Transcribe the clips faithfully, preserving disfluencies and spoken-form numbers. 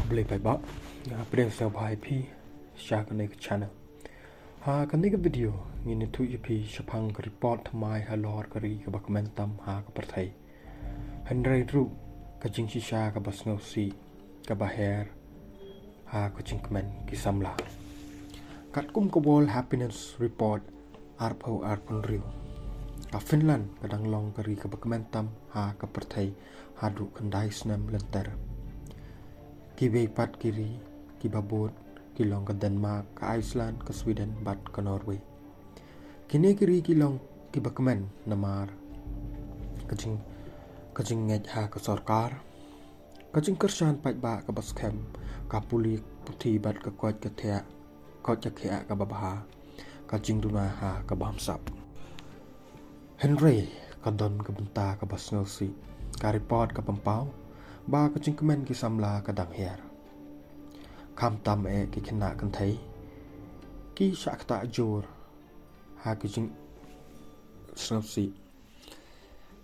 Khublei paidbah, nga pdiang sngewbha ïa phi sha kane ka channel. Ha kane ka video ngin ïathuh ïa phi shaphang ka report thymmai halor ka ri kaba kmen tam ha ka pyrthei. Hynrei ruh ka jingshisha kaba sngewsih kaba her ha ka jingkmen ki samla. Katkum ka World Happiness Report arphew arphew hynriew, ka Finland ka dang long ka ri kaba kmen tam ha ka pyrthei haduh khyndai snem lynter. Kiwei pat ki ri kiba bud ki long ka Denmark, ka Iceland, ka Sweden bad ka Norway. Kine ki ri ki long kiba kmen namar ka jing, ka jingngeit ha ka sorkar, ka jingkyrshan paidbah kaba skhem, ka pule puthi bad ka koit ka thiah, koit ka khiah kaba bha, ka jingduna ha ka bamsap. Hynrei ka don ka bynta kaba sngewsih. Ka report ka pynpaw ba ka jingkmen ki samla ka dang her. Khamtam eh ki khynnah kynthei ki shah ktah jur ha ki jingsngewsih,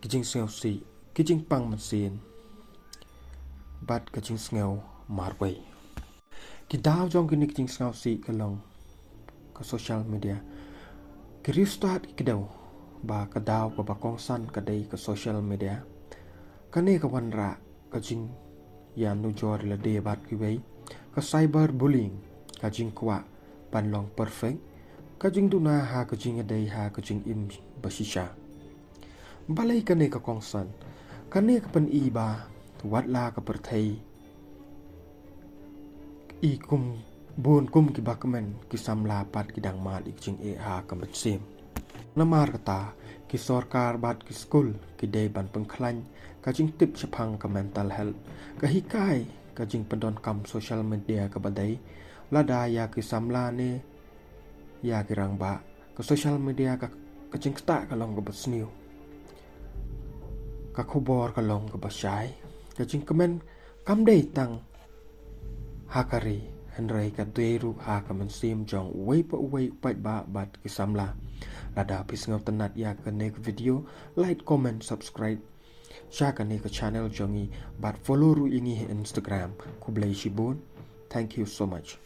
ki jingsngewsih, ki jingpang mynsiem bad ka jingsngew marwei. Ki daw jong kine ki jingsngewsih ka long ka social media. Ki riewstad ki kdew ba ka daw kaba kongsan ka dei ka social media. Kane ka wanrah ka jingïanujor lade bad kiwei, ka cyberbullying, ka jingkwah ban long perfect, ka jingduna ha ka jingïadei ha ka jingim bashisha. Balei kane ka kongsan? Kane ka pyni ba watla ka pyrthei i kum bun kum kiba kmen, ki samla pat ki dang mad ïa ka jingeh ha ka mynsiem. Namar kata, ki sorkar bad ki skul ki dei ban pynkhlaiñ ka jingtip shaphang ka mental health, ka hikai ka jingpyndonkam social media kaba dei, lada ïa ki samla ne ïa ki rangbah, ka social media ka, ka jingktah ka long kaba sniew. Ka khubor ka long kaba shai. Ka jingkmen kam dei tang ha ka ri, hynrei ka dei ruh ha ka mynsiem jong uwei pa uwei u paidbah bad ki samla. Lada phi sngewtynnat ïa kane ka video, like, comment, subscribe sha kane ka channel jong ngi bad follow ruh ïa ngi ha Instagram. Khublei shibun. Thank you so much.